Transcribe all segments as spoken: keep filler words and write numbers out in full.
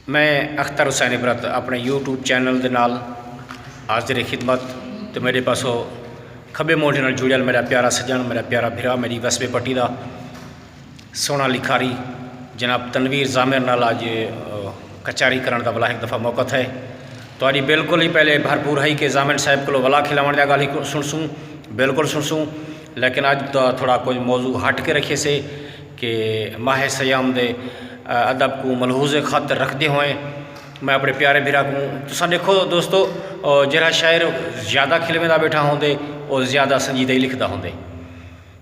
میں اختر حسین عبرت اپݨے یوٹیوب چینل دے نال حاضر خدمت، تے میݙے پاسوں کھٻے موڈھے نال جڑیل میݙا پیارا سڄݨ، میݙا پیارا بھرا، میݙی وسبے پٹی دا سوہݨا لکھاری جناب تنویر ضامن نال اڄ، آ، کچاری کرݨ دا ولا ہک دفعہ موقع تھئے۔ تہاݙی بالکل ہی پہلے بھرپور ہئی کہ ضامن صاحب کولوں ولا کھلاوݨ دا ڳالھ ہی سݨسوں، بالکل سݨسوں، لیکن اڄ دا تھوڑا کجھ موضوع ہٹ کے رکھیے سے کہ ماہ صیام دے، آ، ادب کوں ملحوظ خط رکھدے ہوئے میں اپݨے پیارے بھرا کوں، تساں ݙیکھو دوستو، آ، جیڑھا شاعر زیادہ کھلویندا ٻیٹھا ہوندے، او زیادہ سنجیدہ ہی لکھدا ہوندے۔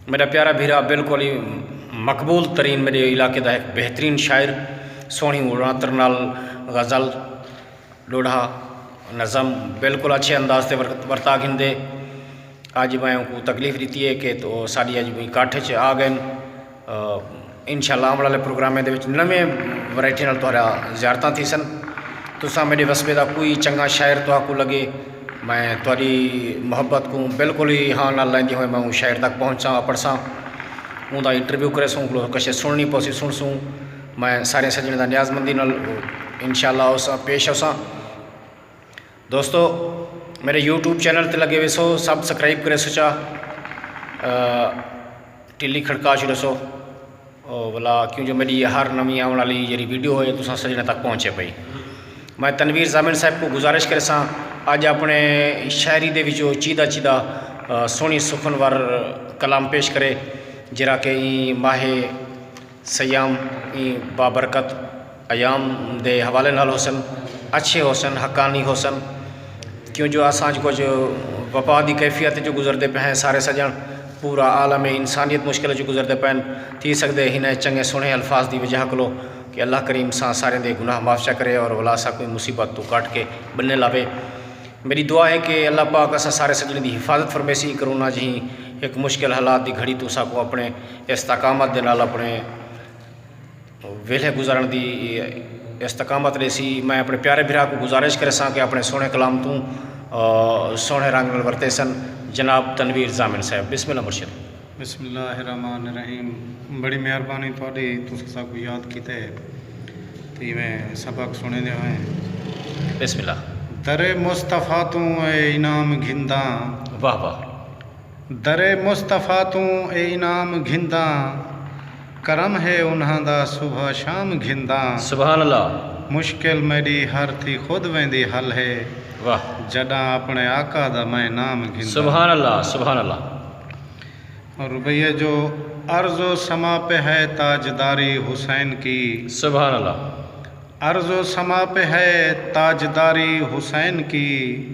میݙا پیارا بھرا بالکل ہی مقبول ترین میݙے علاقے دا ہک بہترین شاعر، سوہݨی اڑانتر نال غزل، ݙوہڑا، نظم بالکل اچھے انداز تے ور-، ورتا گھندے۔ اڄ میں اونکوں تکلیف ݙتی ہے کہ تو ساݙی اڄ وی کٹھ اچ آ ڳئن۔ آ، انشاءاللہ آوݨ والے پروگرامیں دے وچ نویں ورائٹی نال تہاݙا زیارتاں تھیسن۔ تساں میݙے وسبے دا کوئی چنڳا شاعر تہاکوں لڳے، میں تہاݙی محبت کوں بالکل ہی ہاں نال لیندے ہوئے میں اوں شاعر تک پہنچساں، اپڑساں، اوندا انٹرویو کریسوں، اونکوں کجھ سݨݨی پوسی، سݨسوں۔ میں سارے سڄݨیں دا نیاز مندی نال انشاءاللہ اوساں، پیش اوساں۔ دوستو، میݙے یوٹیوب چینل تے لڳے ویسو، سبسکرائب کریسو چا، آ، ٹلی کھڑکا چھوڑیسو۔ او ولا، کیوں جو میݙی ہر نویں آوݨ والی جیڑھی ویڈیو ہوئے، تساں سڄݨیں تک پہنچے پئی۔ میں تنویر ضامن صاحب کوں گزارش کریساں، اڄ اپݨے شاعری دے وچوں چیدھا چیدھا، آ، سوہݨی سخنور کلام پیش کرے، جیڑھا کہ ایں ماہ صیام، ایں بابرکت ایام دے حوالے نال ہوسن، اچھے ہوسن، حقانی ہوسن۔ کیوں جو اساں اڄ کجھ وبا دی کیفیت اچوں گزردے پئے ہیں سارے سڄݨ، پورا عالم انسانیت مشکل اچوں گزردے پئن۔ تھی سڳدے ہن چنڳے سوہݨے الفاظ دی وجہ کولو کہ اللہ کریم اساں ساریں دے گناہ معاف چا کرے اور ولا اساکوں مصیبت توں کڈھ کے ٻنے لاوے۔ میݙی دعا ہے کہ اللہ پاک اساں سارے سڄݨیں دی حفاظت فرمیسی، کرونا جہیں ہک مشکل حالات دی گھڑی توں اساکوں اپݨے استقامت دے نال اپݨے ویلھے گزارݨ دی استقامت ݙیسی۔ میں اپݨے پیارے بھرا کوں گزارش کریساں کہ اپݨے سوہݨے کلام توں، آ، سوہݨے رنگ نال ورتیسن۔ جناب تنویر ضامن صاحب، بسم اللہ مرشد۔ بسم اللہ الرحمن الرحیم۔ بڑی مہربانی تہاݙی، تساں ساکوں یاد کیتے تے ایویں سبق سݨیندے ہوئے۔ بسم اللہ۔ در مصطفیٰ توں اے انعام گھنداں۔ واہ واہ۔ در مصطفیٰ توں اے انعام گھنداں، کرم ہے انہاں دا صبح شام گھنداں۔ سبحان اللہ۔ مشکل میݙی ہر تھی خود ویندی حل ہے، واہ۔ جݙاں اپݨے آقا دا میں نام گھنداں۔ سبحان اللہ، سبحان اللہ۔ اور ربیہ جو، ارض و سما پہ ہے تاجداری حسین کی۔ سبحان اللہ۔ ارض و سما پہ ہے تاجداری حسین کی،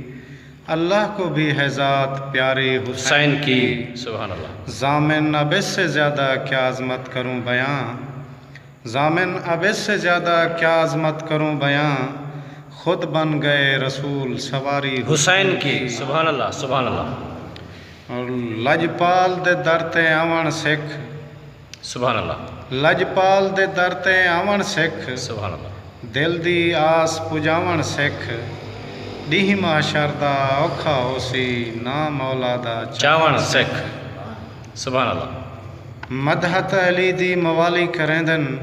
اللہ کو بھی ہے ذات پیاری حسین حسین کی۔ کی۔ سبحان اللہ۔ ضامن اب اس سے زیادہ کیا عظمت کروں بیاں، ضامن اب اس سے زیادہ کیا عظمت کروں بیاں، خود بن گئے رسول سواری حسین حسین کی۔ کی۔ سبحان اللہ، سبحان اللہ۔ اور لجپال دے در تے آوݨ سکھ۔ سبحان اللہ۔ لجپال دے در تے آوݨ سکھ۔ سبحان اللہ۔ دل دی آس پڄاوݨ سکھ۔ ݙینہہ محشر دا اوکھا ہوسی، ناں مولا دا چاوݨ چاوݨ سکھ۔ سکھ۔ سبحان اللہ۔ مدحت علی دی موالی کریندن۔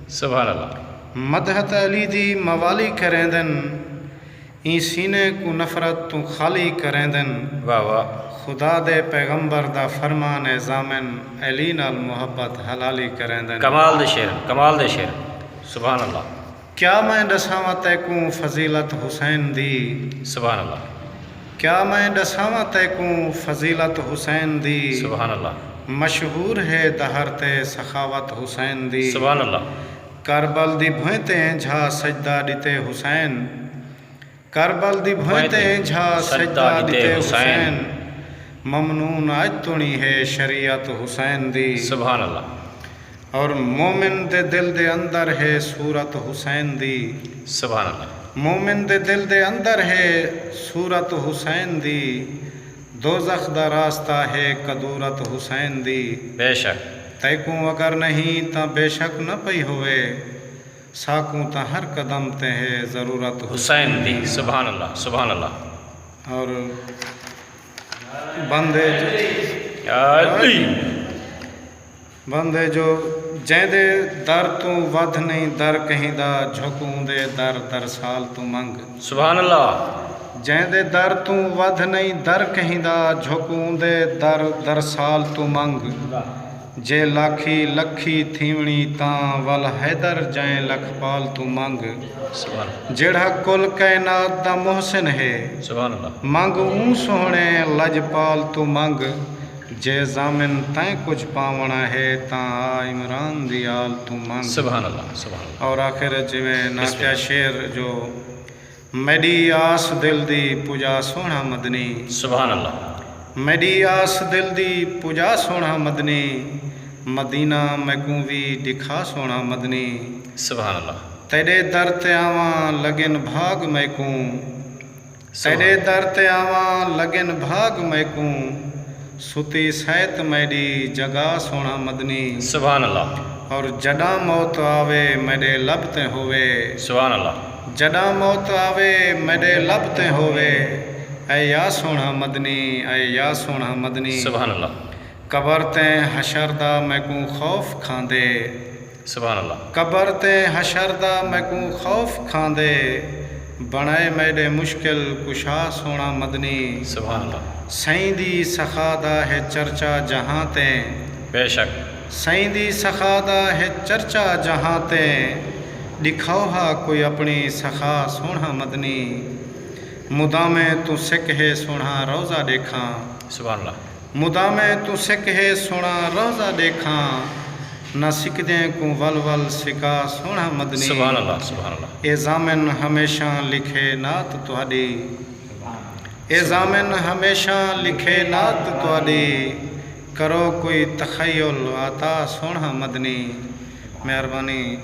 سبحان اللہ۔ مدحت علی دی موالی کریندن۔ ایں سینے کوں نفرت توں خالی کریندن۔ واہ واہ۔ خدا دے پیغمبر دا فرمان ہے ضامن، علی نال محبت حلالی کریندن۔ کمال دے شعر، کمال دے شعر۔ سبحان اللہ۔ کیا میں ݙساواں تیکوں فضیلت حسین دی؟ سبحان اللہ۔ کیا میں ݙساواں تیکوں فضیلت حسین دی؟ سبحان اللہ۔ مشہور ہے دہر تے سخاوت حسین دی۔ سبحان اللہ۔ کربل دی بھوئیں تے جھا سجدہ ݙتے حسین۔ کربل دی بھوئیں تے جھا سجدہ ݙتے حسین۔ ممنون اڄ توڑیں ہے شریعت حسین دی۔ سبحان اللہ۔ اور مومن دے دل دے اندر ہے صورت حسین دی۔ سبحان اللہ۔ مومن دے دل دے اندر ہے صورت حسین دی۔ دوزخ دا راستہ ہے کدورت حسین دی۔ بے شک۔ تیکوں اگر نہیں تاں بے شک نہ پئی ہووے۔ ساکوں تاں ہر قدم تے ہے ضرورت حسین دی۔ سبحان اللہ، سبحان اللہ۔ اور بندے جو، یا علی۔ بندے جو جیندے در توں ودھ نئیں در کہیں دا، جھک اوندے در درسال توں منگ۔ سبحان اللہ۔ جیندے در توں ودھ نئیں در کہیں دا، جھک اوندے در درسال توں منگ۔ جے لاکھی لکھی تھیوݨی تاں، ول حیدر جئیں لکھپال توں منگ۔ سبحان اللہ۔ جیڑھا کل کائنات دا محسن ہے، سبحان اللہ۔ منگ اوں سوہݨے لجپال توں منگ۔ جے ضامن تیں کجھ پاوݨا ہے، تاں آ عمران دی آل توں منگ۔ سبحان اللہ، سبحان اللہ۔ اور آخر اچ جیویں نعتیہ شعر جو، میݙی آس دل دی پڄا سوہݨا مدنی۔ سبحان اللہ۔ میݙی آس دل دی پڄا سوہݨا مدنی، مدینہ میکوں وی ݙکھا سوہݨا مدنی۔ سبحان اللہ۔ تیݙے در تے آواں لڳن بھاڳ میکوں، سبحان۔ تیݙے در تے آواں لڳن بھاڳ میکوں، ستی سیت میݙی جڳا سوہݨا مدنی۔ سبحان اللہ۔ اور جݙاں موت آوے میݙے لب تے ہووے۔ سبحان اللہ۔ جݙاں موت آوے میݙے لب تے ہووے، اے یا سوہݨا مدنی، اے یا سوہݨا مدنی۔ سبحان اللہ۔ قبر تے حشر دا میکوں خوف کھاندے۔ سبحان اللہ۔ قبر تے حشر دا میکوں خوف کھاندے، بݨائے میݙے مشکل کشا سوہݨا مدنی۔ سبحان اللہ۔ سئیں دی سخا دا ہے چرچا جہاں تے۔ بے شک۔ سئیں دی سخا دا ہے چرچا جہاں تے، ݙکھاؤ ہا کوئی اپݨی سخا سوہݨا مدنی۔ مدامیں توں سک ہے سوہݨا روضہ ݙیکھاں۔ سبحان اللہ۔ مدامیں توں سک ہے سوہݨا روضہ ݙیکھاں، نہ سکدیں کوں ول ول سکا سوہݨا مدنی۔ سبحان اللہ، سبحان اللہ۔ اے ضامن ہمیشہ لکھے نعت تہاݙی، اے ضامن ہمیشہ لکھے نعت تہاݙی، کرو کوئی تخیل عطا سوہݨا مدنی۔ مہربانی۔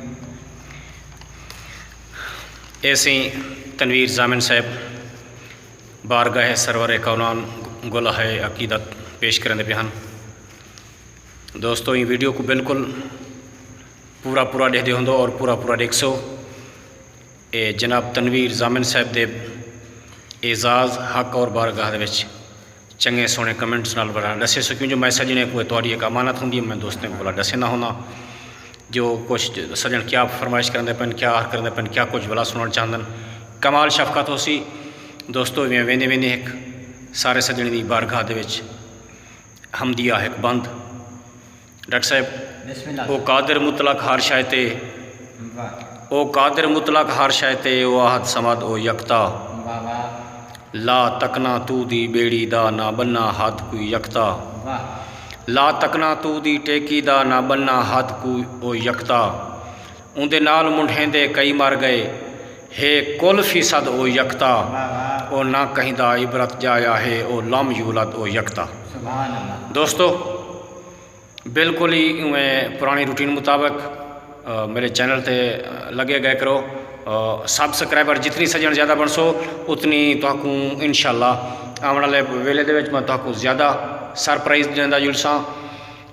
اے سئیں تنویر ضامن صاحب بارگاہ سرور کونان گلہائے عقیدت پیش کریندے پئے ہن۔ دوستو، ایں ویڈیو کوں بالکل پورا پورا ݙیہدے ہوندو اور پورا پورا ݙیکھسو۔ اے جناب تنویر ضامن صاحب دے اعزاز، حق اور بارگاہ دے وچ چنڳے سوہݨے کمنٹس نال وݙا ݙسیسو، کیوں جو میں سڄݨیں کوں، اے تہاݙی ہک امانت ہوندی ہے، میں دوستیں کوں وݙا ݙسیندا ہونداں۔ جو کجھ سڄݨ کیا فرمائش کریندے پئن، کیا عرض کریندے پئن، کیا کجھ ولا سݨݨ چاہندن، کمال شفقت ہوسی۔ دوستو، ایویں ویندے ویندے ہک سارے سڄݨیں دی بارگاہ دے وچ حمدیہ ہک بند۔ ڈاکٹر صاحب، بسم اللہ۔ او قادر مطلق ہر شے تے، واہ۔ او قادر مطلق ہر شے تے، او احد صمد او یکتا۔ واہ واہ۔ لا تکنا تو دی ٻیڑی دا نہ ٻناں ہتھ کوئی یکتا۔ واہ۔ لا تکنا تو دی ٹیکی دا نہ ٻناں ہتھ کوئی او یکتا۔ اوندے نال منڈھیندے کئی مر ڳئے، ہے کل فیصد او یکتا۔ واہ واہ۔ او نہ کہیں دا عبرت ڄایا ہے، او لم یولد او یکتا۔ سبحان اللہ۔ دوستو، بالکل ہی اویں پراݨی روٹین مطابق، آ، میݙے چینل تے لڳے ڳئے کرو۔ آ، سبسکرائبر جتنی سڄݨ زیادہ بݨسو، اتنی تہاکوں انشاءاللہ آوݨ والے ویلے دے وچ میں تہاکوں زیادہ سرپرائز ݙیندا جلساں۔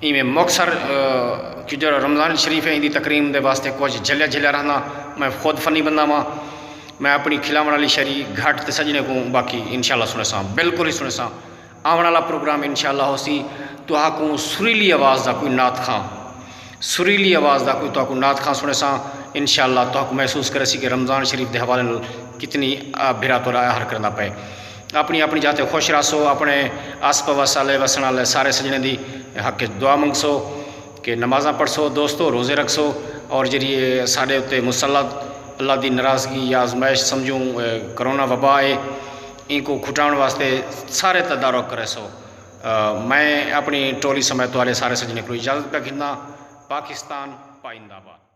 ایویں مختصر، آ، کہ جو رمضان شریف ہے، ایندی تکریم دے واسطے کجھ جھلیا جھلیا رہنداں۔ میں خود فنی بندہ واں، میں اپݨی کھلاوݨ والی شاعری گھٹ تے سڄݨیں کوں باقی انشاءاللہ سݨیساں، بالکل ہی سݨیساں۔ آوݨ والا پروگرام انشاءاللہ ہوسی تہاکوں سریلی آواز دا کوئی نعت خواں، سریلی آواز دا کوئی تہاکوں نعت خواں سݨیساں۔ انشاءاللہ تہاکوں محسوس کریسی کہ رمضان شریف دے حوالے نال کتنی، آ، بھرا تہاݙا آہر کریندا پئے۔ اپݨی اپݨی جاہ تے خوش رہسو، اپݨے آس پاس والے وسݨ والے سارے سڄݨیں دی حق اچ دعا منگسو کہ نمازاں پڑھسو۔ دوستو، روزے رکھسو، اور جیڑھی اے ساݙے اتے مسلط اللہ دی ناراضگی یا آزمائش سمجھوں، اے کرونا وبا ہے، اینکوں کھٹاوݨ واسطے سارے تدارک کریسو۔ آ، میں اپݨی ٹولی سمیت تہاݙے سارے سڄݨیں کولوں اجازت پیا گھنداں۔ پاکستان پائندہ باد۔